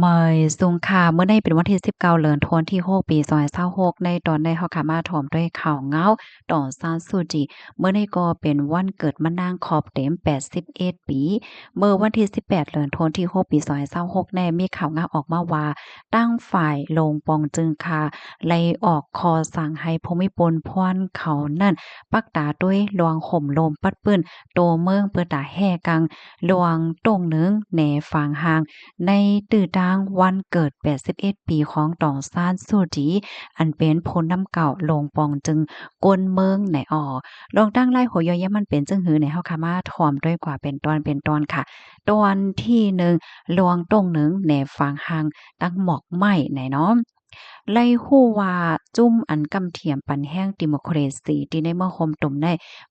ມາຍສູງຄ່າ ມື້ນີ້ເປັນວັນທີສິບເກົ້າ ເດືອນທັນວາ ປີສອງພັນຊາວຫົກ ໃນຕອນນີ້ເຮົາກະມາຖອມດ້ວຍຂ່າວເງົາ ຕອງຊານຊູຈີ ມື້ນີ້ກໍເປັນວັນເກີດມະນາງຄອບເຕັມແປດສິບເອັດປີ. ເມື່ອວັນທີສິບແປດ ເດືອນທັນວາ ປີສອງພັນຊາວຫົກ ນີ້ ມີຂ່າວເງົາອອກມາວ່າ ທາງຝ່າຍໂລງປອງຈຶງຄ່າ ໄດ້ອອກຂໍ້ສັ່ງໃຫ້ຜູ້ມີພົນພອນເຂົານັ້ນ ປັກຕາດ້ວຍລວງໂຮມລົມປັດປື້ນໂຕເມືອງ ເປີດຕາແຮ່ກັງລວງໂຕ່ງໜຶ່ງແນຝາງຫ່າງ ໃນຕື້ຕາງວັນເກີດແປດສິບເອັດປີຂອງຕອງຊານຊູຈີ ອັນເປັນຜູ້ນຳເກົ່າໂລງປອງຈຶງ ກົນເມືອງໃນອໍ ລອງຕັ້ງລາຍຫົວຍ່ອຍມັນເປັນຈັ່ງຫື່ນໃນ ເຮົາກະມາຖອມດ້ວຍກວ່າເປັນຕອນເປັນຕອນຄ່ະ. ຕອນທີໜຶ່ງ ລວງໂຕ່ງໜຶ່ງແນຝາງຫ່າງ ຕັ້ງໝອກໄມ້ໃນເນາະ ໄດ້ຮູ້ວ່າຈຸ້ມອັນກຳຖຽມປັນແຮງດີໂມຄຣາຊີ ທີ່ໃນເມືອງໂຮມຕຸມໃນ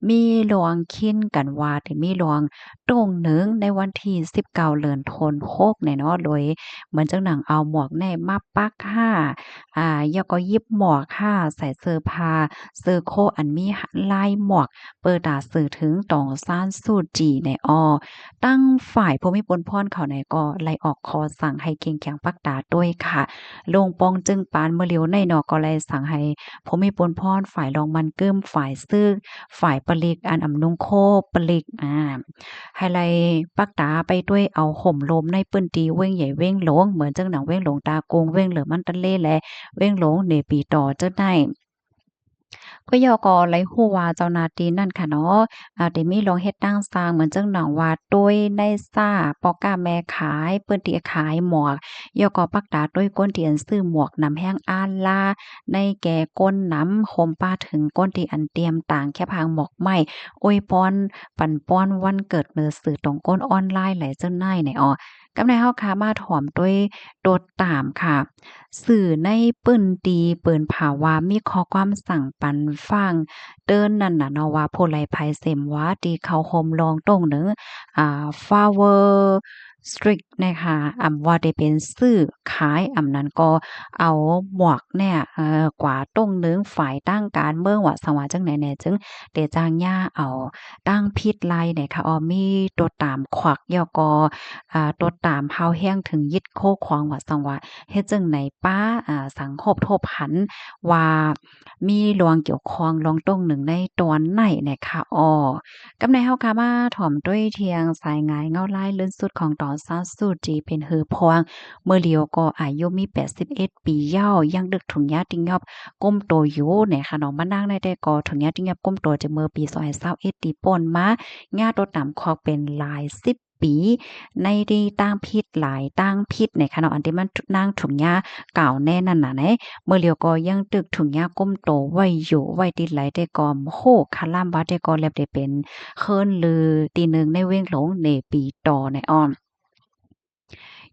ມີລວງຄິນກັນວ່າ ໄດ້ມີລວງໂຕ່ງໜຶ່ງໃນວັນທີສິບເກົ້າ ເດືອນທັນວາ ຫົກ ໃນເນາະ ໂດຍເໝືອນຈັ່ງໜັງເອົາໝວກແນມາປັກຫາ ອາ ແລ້ວກໍຫຍິບໝວກຫາ ໃສ່ເສື້ອຜ້າ ເສື້ອໂຄອັນມີລາຍໝວກ ເປີດຕາສື່ເຖິງຕອງຊານຊູຈີໃນອໍ ທາງຝ່າຍຜູ້ມີພົນພອນເຂົາໃນກໍໄດ້ອອກຂໍ້ສັ່ງໃຫ້ເຄັ່ງຂຽງປັກຕາດ້ວຍຄ່າ ໂລງປອງຈຶງປານມື້ຫຼຽວໃນເນາະ ກໍໄດ້ສັ່ງໃຫ້ຜູ້ມີພົນພອນ ຝ່າຍລອງມັນກຶ້ມ ຝ່າຍຊືກ ຝ່າຍປະລິກ ອັນອຳນຸງໂຄປະລິກ ອາ ໃຫ້ໄດ້ປັກຕາໄປດ້ວຍເອົາໂຮມລົມໃນພື້ນທີ່ວຽງໃຫຍ່ວຽງຫຼວງ ເໝືອນຈັ່ງໜັງວຽງຫຼວງຕາກຸງ ວຽງຫຼວງມັນຕະເລ ແລະ ວຽງຫຼວງເນປີຕໍ ເຈົ້າໃນ ກໍຢາກກໍໄດ້ຮູ້ວ່າເຈົ້າໜ້າທີ່ນັ້ນຄ່ະເນາະ ອາ ໄດ້ມີລວງເຮັດຕັ້ງສ້າງ ເໝືອນຈັ່ງໜັງວ່າ ໂດຍນາຍຊາ ພໍ່ຄ້າແມ່ຂາຍ ເພິ່ນທີ່ຂາຍໝວກ ແລ້ວກໍປັກຕາໂດຍຄົນທີ່ອັນຊື້ໝວກນຳແຮງອານລາ ໃນແກ່ຄົນນຳ ໂຮມປະເຖິງຄົນທີ່ອັນຕຽມຕາງແຄບຫາງໝວກໄມ້ ອວຍພອນ ປັນປ່ອນວັນເກີດເໜືອສື່ຕົງກົ້ນອອນລາຍ ແລະ ເຈົ້ານາຍໃນອໍ ກຳໃນເຮົາກະມາຖອມດ້ວຍໂຕຕາມຄ່ະ ສື່ໃນພື້ນທີ່ເປີດເຜີຍວ່າ ມີຂໍ້ຄວາມສັ່ງປັນຝາກເຕືອນນັ້ນນະເນາະ ວ່າຜູ້ໃດໃຜເສມວ່າທີ່ເຂົ້າໂຮມລວງໂຕ່ງໜຶ່ງ ອາ Flower Street ນະຄະ ອຳວ່າໄດ້ເປັນຊື້ຂາຍ ອຳນັ້ນກໍເອົາໝວກແນ ເອີ ກວ່າໂຕ່ງໜຶ່ງ ຝ່າຍທາງການເມືອງວ່າ ສັງວ່າຈັ່ງໃດແດ່ ຈຶ່ງໄດ້ຈ້າງຍາເອົາ ຕາງຜິດລາຍໃນຄະ ອອ ມີໂຕຕາມຂວັກ ແລ້ວກໍ ອາ ໂຕຕາມເຮົາແຮງເຖິງຢິດໂຄຂອງວ່າ ສັງວ່າເຮັດຈັ່ງໃດປ້າ ອາ ສັງໂຮບທົບຫັນວ່າ ມີລວງກ່ຽວຂ້ອງລວງໂຕ່ງໜຶ່ງໃນຕອນໃນນະຄະ ອອ ກຳໃນເຮົາກະມາຖອມດ້ວຍທຽງສາຍງາຍເງົາລາຍລື່ນສຸດຂອງຕອນຊານຊູຈີ ເປັນຫື່ພວງ ເມື່ອຫຼຽວກໍອາຍຸມີແປດສິບເອັດປີເຍົາ ຍັງດຶກຖົງຢາຕິຫຍັບກຸມໂຕຢູ່ນະຄະເນາະ ມານາງໃນແຕ່ກໍຖົງຢາຕິຫຍັບກຸມໂຕຈາກເມື່ອປີສອງພັນຊາວເອັດ ທີ່ປ່ອນມາ ຍາໂຕຕາມຂອກເປັນຫຼາຍສິບປີ ໃນທີ່ຕາງຜິດຫຼາຍຕາງຜິດນະຄະເນາະ ອັນທີ່ມັນນາງຖົງຢາກ່າວແນນັ້ນນະ ເມື່ອຫຼຽວກໍຍັງຕຶກຖົງຢາກຸມໂຕໄວ້ຢູ່ ໄວ້ຕິດໄຫຼແຕ່ກໍຮູ້ຄະລຳວ່າແຕ່ກໍແລບໄດ້ເປັນເຄີນລືຕີໜຶ່ງໃນວຽງຫຼວງເນປີຕໍນະອອມ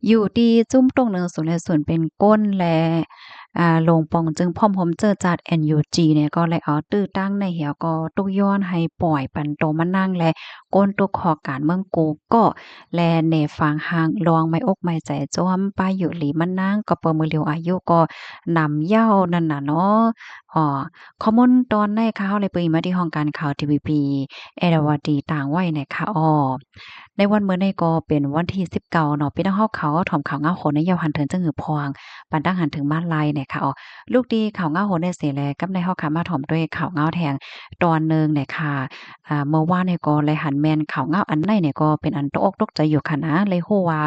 ຢູ່ທີ່ຈຸ້ມໂຕ່ງໜຶ່ງສູນແລະສູນເປັນກົ້ນ ແລະ ອາ ໂລງປອງຈຶງພ້ອມໂຮມເຈີຈັດ NUG ນີ້ກໍໄດ້ເອົາຕື້ຕັ້ງໃນແຮວກໍຕຸກຍ້ອນໃຫ້ປ່ອຍປັນໂຕມານັ່ງ ແລະ ກົ້ນຕຸກຂອກການເມືອງກູເກາະ ແລະ ແນຝາງຫ່າງລອງໄມ້ອົກໄມ້ໃຈຈອມປ້າຢູ່ຫຼີມານັ່ງ ກໍເປີເມື່ອຫຼຽວອາຍຸກໍນຳເຍົານັ້ນນະເນາະ ອໍ ຂໍ້ມູນຕອນໃນຄະ ເຮົາໄດ້ປຶ້ງມາທີ່ຫ້ອງການຂ່າວ TVB ເອລາວະດີ ຕາງໄວ້ນະຄະ ອໍ ໃນວັນມື້ນີ້ກໍເປັນວັນທີສິບເກົ້າເນາະ ພີ່ນ້ອງເຮົາເຂົ້າຖອມຂ່າວເງົາໂຫນໃນເຍົາຫັນເຖິງຈັ່ງຫື່ພວງ ປັນຕັ້ງຫັນເຖິງມາລາຍນະຄະ ອໍ ລູກທີ່ຂ່າວເງົາໂຫນໃນເສແລ ກັບໃນເຮົາຄະມາຖອມດ້ວຍຂ່າວເງົາແທງຕອນໜຶ່ງນະຄະ ອາ ເມື່ອວານນີ້ກໍໄດ້ຫັນແມ່ນຂ່າວເງົາອັນໃນນີ້ກໍເປັນອັນຕົກອົກຕົກໃຈຢູ່ຄະນະ ໄດ້ຮູ້ວ່າ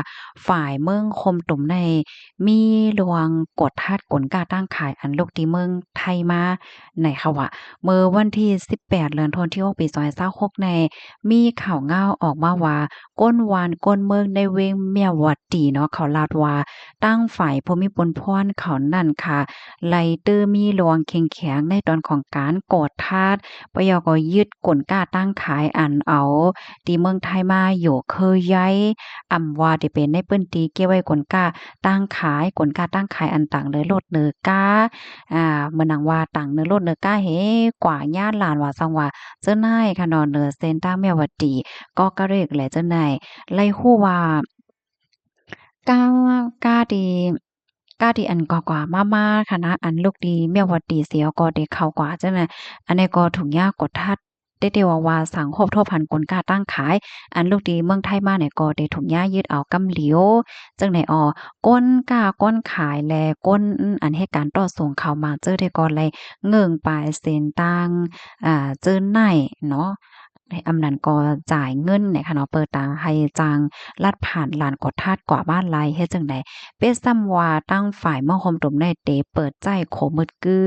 ຝ່າຍເມືອງໂຄມຕຸມໃນ ມີລວງກວດທາດກົນຄ້າຕັ້ງຂາຍ ອັນລຸກທີ່ເມືອງໄທມາໃນຄະວ່າ ເມື່ອວັນທີສິບແປດ ເດືອນທັນວາ ປີສອງພັນຊາວຫົກໃນ ມີຂ່າວເງົາອອກມາວ່າ ຄົນບ້ານຄົນເມືອງໃນເວງແມວວະຕີເນາະ ເຂົາລາດວ່າ ທາງຝ່າຍຜູ້ມີພົນພອນເຂົານັ້ນຄະ ໄລ່ເຕີມີລວງເຄັ່ງຂຽງໃນຕອນຂອງການກວດທາດ ປະຍາກໍຍຶດກົນຄ້າຕັ້ງຂາຍ ອັນເອົາ ທີ່ເມືອງໄທມາຢູ່ຄືໃຫຍ່ ອຳວ່າທີ່ເປັນໃນພື້ນທີ່ເກັບໄວ້ກົນຄ້າຕັ້ງຂາຍ ກົນຄ້າຕັ້ງຂາຍອັນຕາງເໜືອລົດເໜືອກາ ອາ ເໝືອນໜັງວ່າຕາງເໜືອລົດເໜືອກາເຮ ກວ່າຍານລ້ານວ່າ ສັງວ່າເຈົ້ານາຍຄະເນາະ ເໜືອເສັ້ນທາງແມວວະຕີເກາະກະເຣກ ແລະ ເຈົ້ານາຍ ໄລ່ຮູ້ວ່າ ກາ ກາທີ່ ກາທີ່ອັນກວ່າໆມາໆຄະນະ ອັນລຸກທີ່ແມວວະຕີເສຍກໍໄດ້ເຂົ້າກວ່າ ເຈົ້ານາຍ ອັນນີ້ກໍຖົງຢາກວດທາດ ເຕເຕວ່າວ່າ ສັງໂຫບທົ່ວພັນກົນຄ້າຕ່າງຂາຍ ອັນລູກທີ່ເມືອງໄທມານີ້ກໍໄດ້ຖືກຍ້າຍຍຶດເອົາກຳຫຼຽວ ຈັ່ງໃດອໍ ກົນຄ້າກົນຂາຍ ແລະ ຄົນອັນເຮັດການຕໍ່ສູ້ເຂົ້າມາເຈີໄດ້ກໍໄດ້ເງິ່ງປາຍເສັ້ນທາງ ອາ ເຈີນາຍເນາະ ອຳນັ້ນກໍຈ່າຍເງິນນະຄະເນາະ ເປີດຕາໃຫ້ຈ້າງລັດຜ່ານລານກວດທາດກວ່າບ້ານໄລ່ເຮັດຈັ່ງໃດ ເປັນຊ້ຳວ່າທາງຝ່າຍເມືອງໂຮມຕຸມໄດ້ເຕເປີດໃຊ້ໂຄມືດກື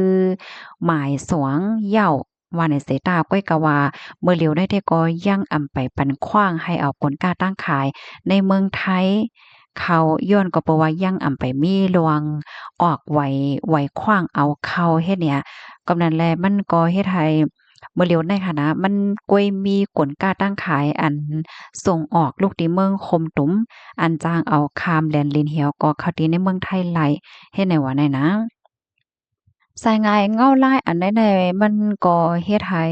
ໝາຍສອງເຍົາ ວ່າແນວເສຍຕາ ກ້ອຍກະວ່າ ເມື່ອຫຼຽວໃນເທກໍຍັງອຳໄປປັນຂວ້າງໃຫ້ເອົາກົນຄ້າຕ່າງຂາຍໃນເມືອງໄທເຂົ້າ ຍ້ອນກໍເພາະວ່າຍັງອຳໄປມີລວງອອກໄຫວ ໄຫວຂວ້າງເອົາເຂົ້າເຮັດເນຍ ກຳນັ້ນແລະ ມັນກໍເຮັດໃຫ້ເມື່ອຫຼຽວໃນຫັ້ນນະ ມັນກ້ອຍມີກົນຄ້າຕ່າງຂາຍອັນສົ່ງອອກລູກທີ່ເມືອງໂຮມຕຸມ ອັນຈ້າງເອົາຂ້າມແດນລິນເຫວກໍເຂົ້າທີ່ໃນເມືອງໄທໄລ່ ເຮັດໃນວ່າໃນນະ ສາຍງາຍເງົາລາຍອັນໃດໃນມັນກໍເຮັດໃຫ້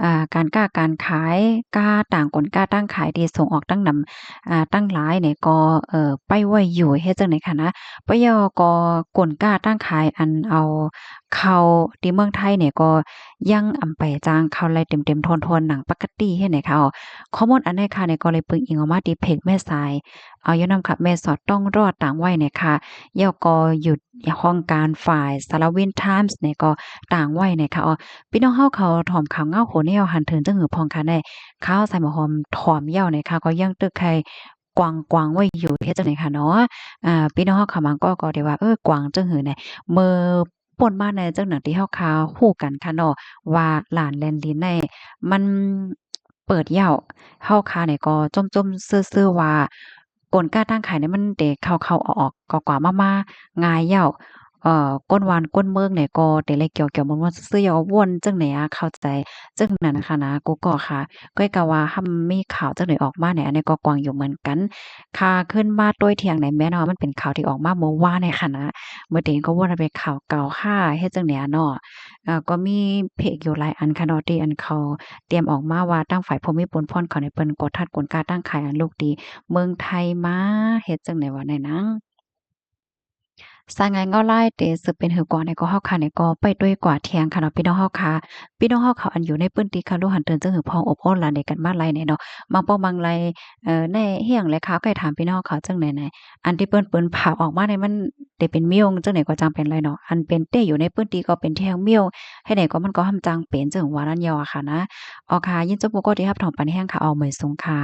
ອ່າ ການຄ້າການຂາຍ ກາຕ່າງກົນຄ້າຕ່າງຂາຍທີ່ສົ່ງອອກຕັ້ງນຳ ອ່າ ຕັ້ງຫຼາຍນີ້ກໍ ເອີ ໄປໄວຢູ່ ເຮັດຈັ່ງໃດຄະນະ ປະເຍົາກໍກົນຄ້າຕ່າງຂາຍອັນເອົາເຂົ້າທີ່ເມືອງໄທນີ້ກໍຍັງອຳໄປຈ້າງເຂົ້າໄລ່ເຕັມໆ ທ້ວນໆ ໜັງປະກະຕິ ເຮັດໃນຂ່າວ ຂໍ້ມູນອັນໃດຄະນີ້ກໍໄດ້ປຶ້ງອີງອອກມາທີ່ເພຈແມ່ສາຍ ເອົາຢູ່ນຳຄະ ແມ່ສອດຕ້ອງລອດຕາງໄວ້ນະຄະ ແລ້ວກໍຢູ່ຫ້ອງການຝ່າຍ Salween Times ນີ້ກໍຕາງໄວ້ນະຄະ ເອົາ ພີ່ນ້ອງເຮົາເຂົາຖອມຂ່າວເງົາໂຫແນວ ຫັນເຖິງຈັ່ງຫືອພອງຄະແນ່ ຂ່າວສາຍໝໍຫອມຖອມເຍົານະຄະ ກໍຍັງຕຶກໄຄກວາງໆ ໄວ້ຢູ່ ເຮັດຈັ່ງໃດຄະເນາະ ອ່າ ພີ່ນ້ອງເຮົາເຂົາບາງກໍ ກໍໄດ້ວ່າ ເອີ ກວາງຈັ່ງຫືອແນ່ ເມື່ອ ປົນມາໃນຈັ່ງໜັງທີ່ເຮົາຄາຮູ້ກັນຄະເນາະ ວ່າລານແລ່ນລິນໃນມັນເປີດແລ້ວ ເຮົາຄານີ້ກໍຈົ່ມໆຊື່ໆວ່າ ກົນຄ້າຕ່າງຂາຍນີ້ມັນເດເຂົ້າໆອອກໆ ກໍກວ່າມາໆງ່າຍແລ້ວ ເອີ ຄົນບ້ານຄົນເມືອງນີ້ກໍເດໄລ່ກ່ຽວໆມ່ວນໆຊື່ໆ ຢ່າວ່າວົນຈັ່ງໃດອາ ເຂົ້າໃຈຈັ່ງນັ້ນຄະນະ ກູກໍຄະ ກ້ອຍກະວ່າ ຫາກມີຂ່າວຈັ່ງໃດອອກມານີ້ ອັນນີ້ກໍກວາງຢູ່ເໝືອນກັນ ຄາຂຶ້ນມາໂຕຍທ່ຽງໃນແມ່ນວ່າ ມັນເປັນຂ່າວທີ່ອອກມາມື້ວານນີ້ຄະນະ ມື້ເດກໍວ່າເປັນຂ່າວເກົ່າຫາເຮັດຈັ່ງໃດເນາະ ເອີ ກໍມີເພຈຢູ່ຫຼາຍອັນຄະເນາະ ທີ່ອັນເຂົາຕຽມອອກມາວ່າ ທາງຝ່າຍຜູ້ມີບຸນພອນເຂົານີ້ ເພິ່ນກໍທັດກົນຄ້າຕ່າງຂາຍອັນລູກທີ່ເມືອງໄທມາ ເຮັດຈັ່ງໃດວ່າໃນນະ ສາຍງາຍເງົາລາຍເຕສືບເປັນຫືອກວ່າໃນກໍເຮົາຄະນີ້ກໍໄປໂຕຍກວ່າທ່ຽງຄະເນາະ ພີ່ນ້ອງເຮົາຄະ ພີ່ນ້ອງເຮົາເຂົາອັນຢູ່ໃນພື້ນທີ່ຄະ ຮູ້ຫັນເຖິງຈັ່ງຫືອພອງອົບໂອ້ຫຼານໃດກັນມາໄລ່ແນ່ເນາະ ບາງປ້ອງບາງໄລ່ ເອີ ໃນເລື່ອງແລະຂ່າວ ກໍຖາມພີ່ນ້ອງເຂົາຈັ່ງໃດໃນ ອັນທີ່ເພິ່ນເປີດເຜີຍອອກມາໃນມັນໄດ້ເປັນມິວຈັ່ງໃດກໍຈັ່ງເປັນໄລເນາະ ອັນເປັນເຕ້ຢູ່ໃນພື້ນທີ່ກໍເປັນທ່ຽງມິວ ເຮັດໃດກໍມັນກໍຫາກຈັ່ງເປັນ ເຊິ່ງວ່ານັ້ນເຍົາອະຄະນະ ເອົາຄະ ຍິນດີຜູ້ກໍທີ່ຮັບຊົມປັນແຮງຄະ ເອົາ ໝາຍສູງຄະ.